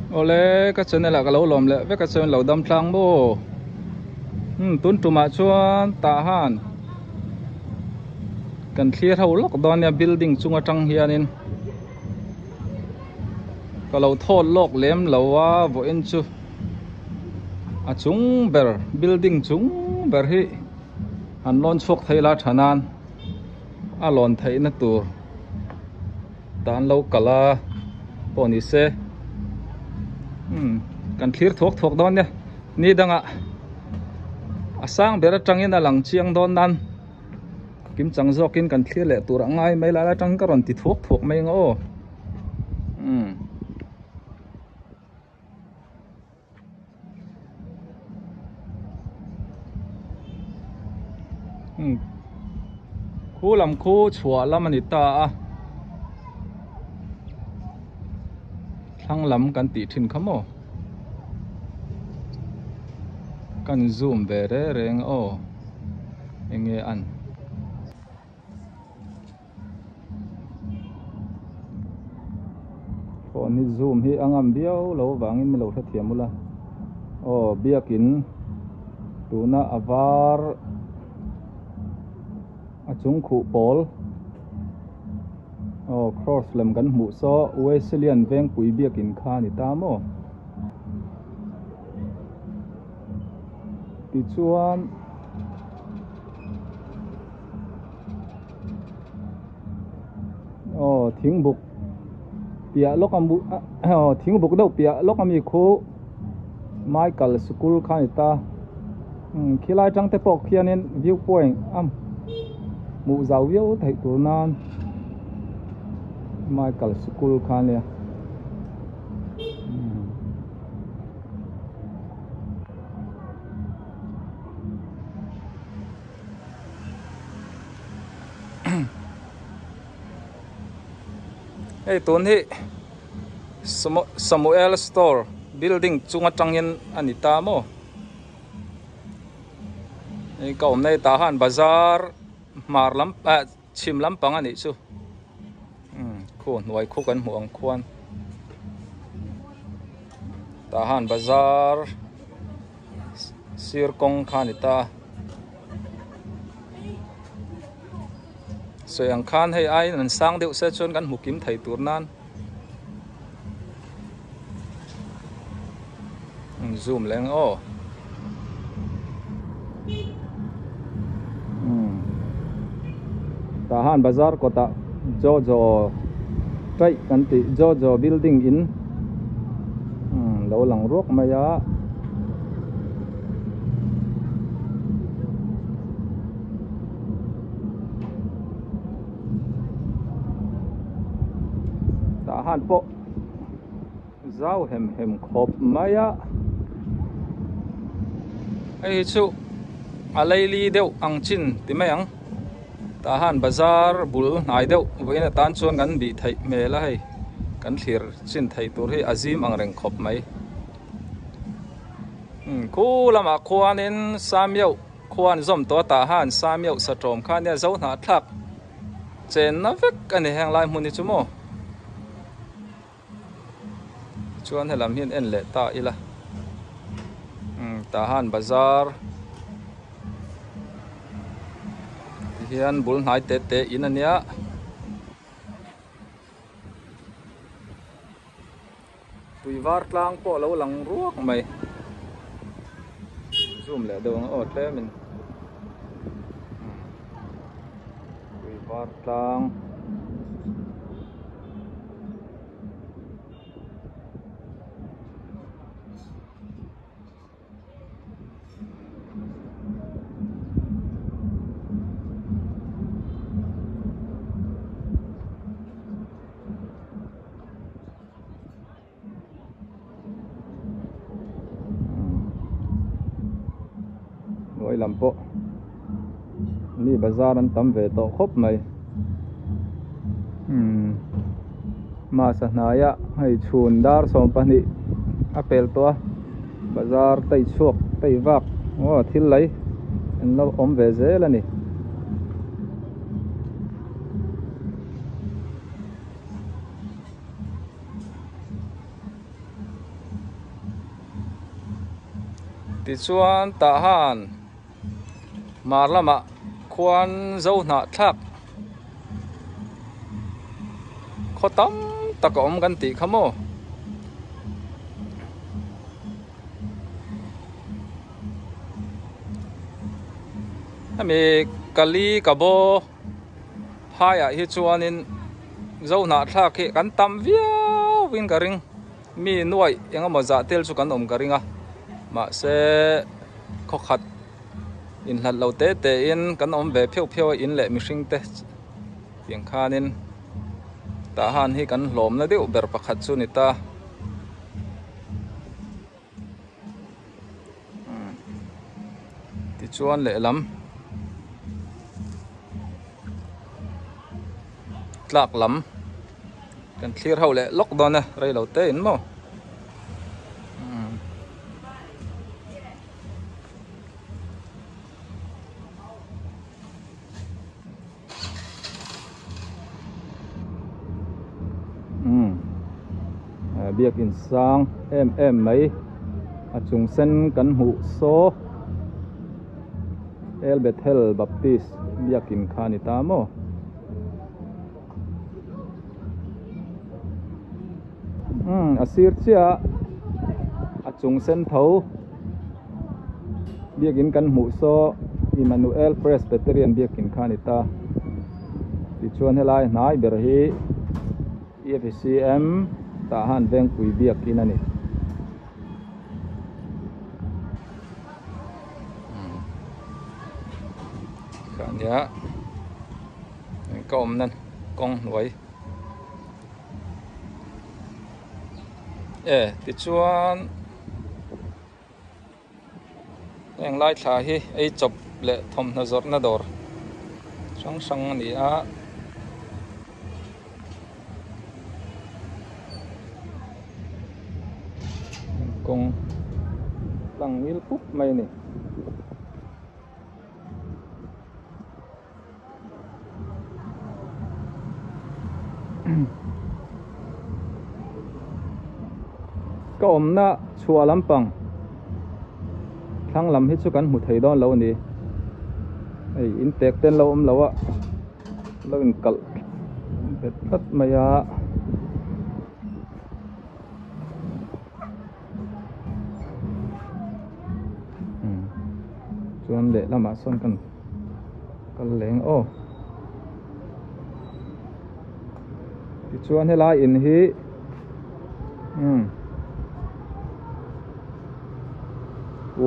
Awle ka channel ah ka lo lawm leh vek a chuan lo dam tlang maw umm tun tumah chuan tah han kan thlir ho lawk dawn nia building chung atang hianin ka lo thawt lawk lem lo a vawiin chu a chung ber building chung ber hi han lawn chhuak thei la tha nan a lawn theihna tur. Tan lo kal a pawh ni se umm kan thlir thuak thuak dawn nia ni dangah a sang ber atangin a lang chiang dawn nan kim chang zawkin kan thlir leh tur a ngai mai lai atang ka rawn ti thuak thuak mai ang aw umm. Khu lam khu chhuah lam a ni ta a thlang lam kan tih thin kha maw kan zoom ve reng reng a aw eng nge an. Phone hi zoom hi a ngam viau lo avangin mi lo hrethiam ula aw biakin tuna a var a chung khuh pawl aw cross lem kan hmuh saw Wesleyan Vengpui biakin kha a ni ta maw tichuan. Aw thingbuk piah lawk a aw thingbuk deuh piah lawk ami khu Michael sikul kha a ni ta umm khilai atang te pawh khianin view point a hmuh zau viau theih tur nan Michael sikul kha a nia. Hei tun hi Samuel store building chung atangin a ni ta maw hei ka awmna hi tah han bazar hmar lam ah chhim lampang a nih chu umm khu hnuai khu kan hmuh ang khuan tah han bazar. Sir kawng kha a ni ta a sawi ang khan hei aiin an sang deuh se chuan kan hmu kim thei tur nan zoom leh ang aw tah han bazar kawtah jojo taih kan tih jojo building in. Lo lang ruak mai a. Tah han pawh zau hem hem khawp mai a. Hei hi chu a leili deuh ang chin ti mai ang. Tah han bazar bul hnai deuh vawiin atan chuan kan bih theih hmel a hei kan thlir chin theih tur hi a zim ang reng khawp mai. Khu lamah khuanin Samiauh khua an zawm tawh a tah han Samiauh satawm kha nia zo hnahthlak chenna vek a ni heng lai hmun hi chu maw. Chuan helam hian en leh ta ila tah han bazar tihian bul hnai te te in ania tui var tlang pawh alo lang ruak mai zoom leh deuh ang aw tlemin tui var tlang. Hnuai lam pawh mi bazar an tam ve tawh khawp mai umm masa hnaia hei chhun dar 12 a pel tawh a bazar tei chhuak tei vak aw thil lei an lo awm ve zel a ni. Tichuan tah han hmar lamah khuan zo hnah thlak khaw tam tak a awm kan tih kha maw. Hemi Kali Kabaw phaiah hi chuanin zo hnah thlak hi kan tam viau in ka ring. Mi nuaih eng emaw zah tel chu kan awm ka ring a, mahse khawkhat inhlat lo te te in kan awm ve pheuh pheuh a in leh mihring te tiang khanin tah han hi kan hlawmna deuh ber pakhat chu ni ta. Tichuan lehlam tlak lam kan thlir ho leh lawk dawn a rei lo te in maw. Biakin sang em em mai a chung sen kan hmuh saw El Bethel Baptist biakin kha a ni ta maw. A sir chiah a chung sen tho biakin kan hmuh saw Emmanuel Presbyterian biakin kha a ni ta tichuan helai hnai ber hi E F C M tah han vengpui biakin a ni. Ka awmna kawng hnuai e tichuan heng lai thla hi ei chawp leh thawmhnaw zawrhna dawr hrang hrang a ni a. Kawng tlang ngil pup mai a ni. Ka awmna chhuah lampang thlang lam hi chu kan hmu thei dawn lo a ni hei in tek te an lo awm lo a lo inkalh bet tlat mai a. Chuan lehlamah sawn kan kal leng aw tichuan helai in hi umm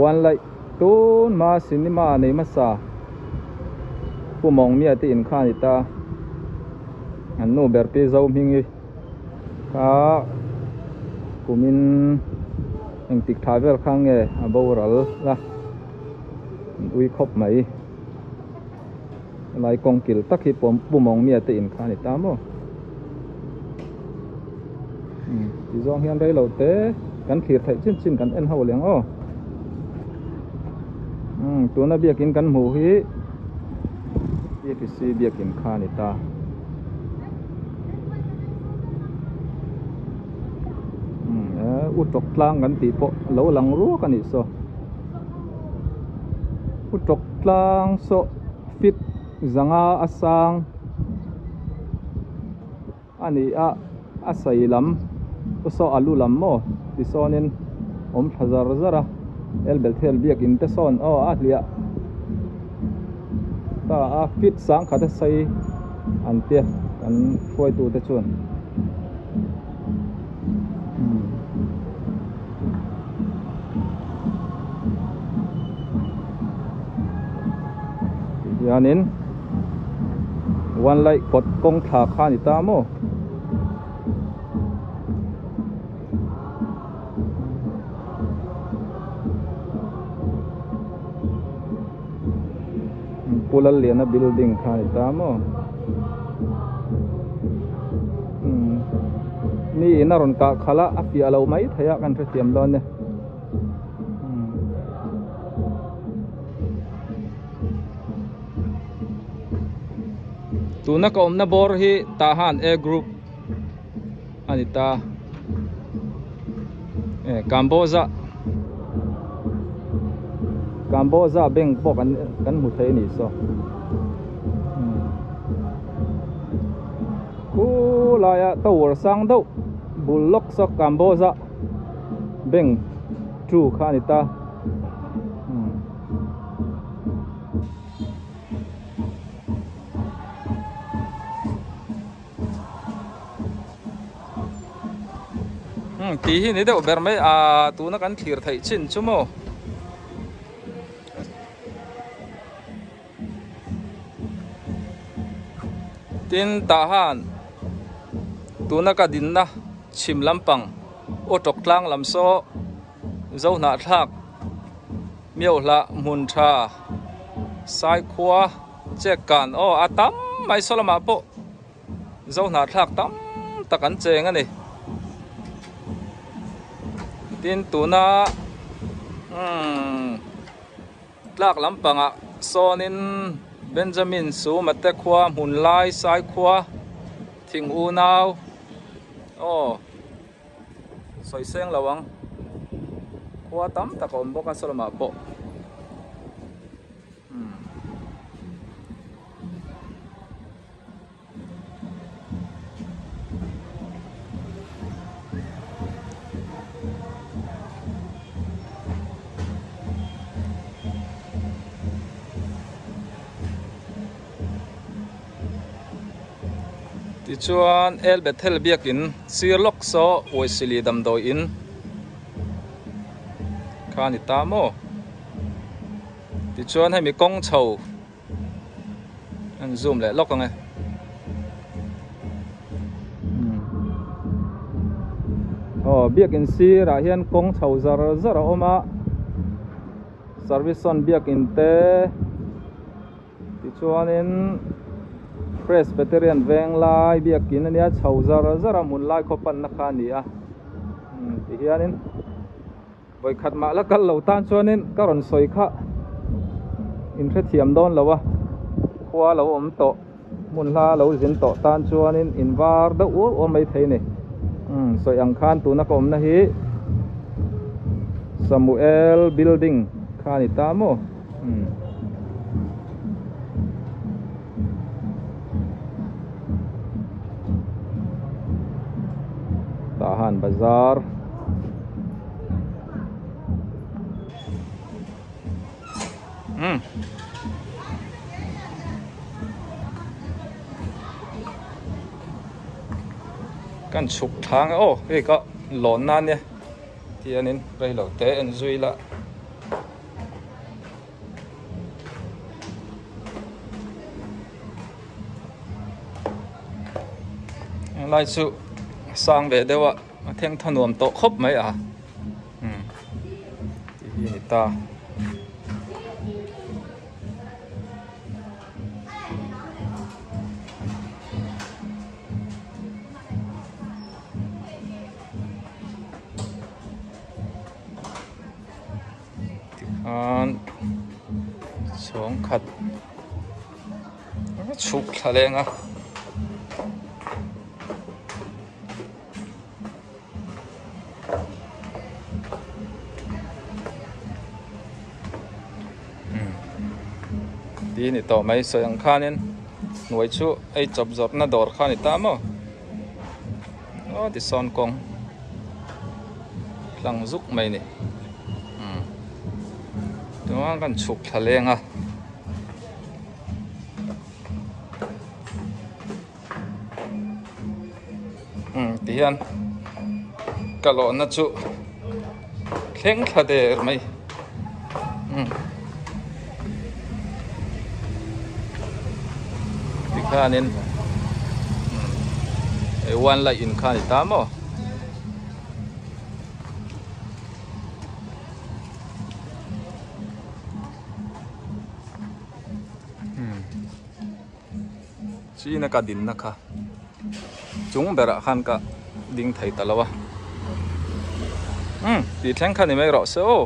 one light tun hma cinema nei hmasa pu mawngmia te in kha a ni ta an nu ber pi zo hming hi. Kha kumin engtik tha vel kha nge a boral la an ui khawp mai helai kawng kil tak hi pu mawngmia te in kha a ni ta maw ti zawng hian rei lo te kan thlir theih chin chin kan en ho leh ang aw tuna biakin kan hmuh hi E P C biakin kha a ni ta. U tawk tlang kan tih pawh a lo lang ruak a nih saw u tawk tlang saw fit zanga a sang a ni a a sei lam saw a lu lam maw tisawnin awm thla zar zar a elbelthel biakin te sawn aw a hliah ta a fit sang khat a sei an tia kan hruaitu te chuan tihianin one light kawt kawng thla kha a ni ta maw. Pu Lalliana building kha a ni ta maw umm mi in a rawn kah khalh a a fiah lo mai thei a kan hrethiam dawn e umm tuna ka awmna bawr hi tah han a group a ni ta e Kamboza. Kamboza bank pawh kan kan hmu thei a nih saw khulaia tower sang deuh bul lawk saw Kamboza bank chu kha a ni ta. Umm tih hi ni deuh ber mai ah tuna kan thlir theih chin chu maw. Tin tah han tuna ka dinna chhim lampang aw tawk tlang lam saw zo hnahthlak miauhlah hmun tha saikhua chek kan aw a tam mai saw lamah pawh. Zo hnahthlak tam tak an cheng a ni. Tin tuna umm tlak lampangah sawnin Benjamin Suma te khua hmun lai sai khua thing unau aw sawi seng lo ang khua tam tak a awm bawk a saw lamah pawh. Tichuan El Bethel biakin sir lawk saw Uaisili damdawi in kha a ni ta maw? Tichuan hemi kawng chho An zoom leh lawk ang e. Aw biakin sirah hian kawng chho zar zar a awm a service sawn biakin te tichuanin presbyterian veng lai biakin ania chho zar zar a hmun lai khaw panna kha a ni a tihianin. Vawikhat mah la kal lo tan chuanin ka rawn sawi kha in hrethiam dawn lo a, khua lo awm tawh, hmun hla lo zin tawh tan chuanin in var deuh uar uar mai thei a ni. Umm sawi ang khan tuna ka awmna hi Samuel building kha a ni ta maw? Umm. Tah han bazar. Umm. Kan chhuk thlang aw hei ka lawn na ania tianin reilo te en zui la. Lai chu sang ve deuh a a thleng tha nuam tawh khawp mai a umm tih hi a ni ta. Tikhan chhawng khat chhuk thla leng a. Ti ni tawh mai sawi ang khanin hnuai chu ei chawp zawrhna dawr kha a ni ta maw aw tisawn kawng. Tlang zuk mai ni umm chuan kan chhuk thla leng a umm ti hian ka lawhna chu thleng thla der mai umm tikhanin umm hei one light in kha a ni ta maw. China ka dinna kha chung berah khan ka ding thei ta lo a umm tih thleng kha ni mai rawh se aw.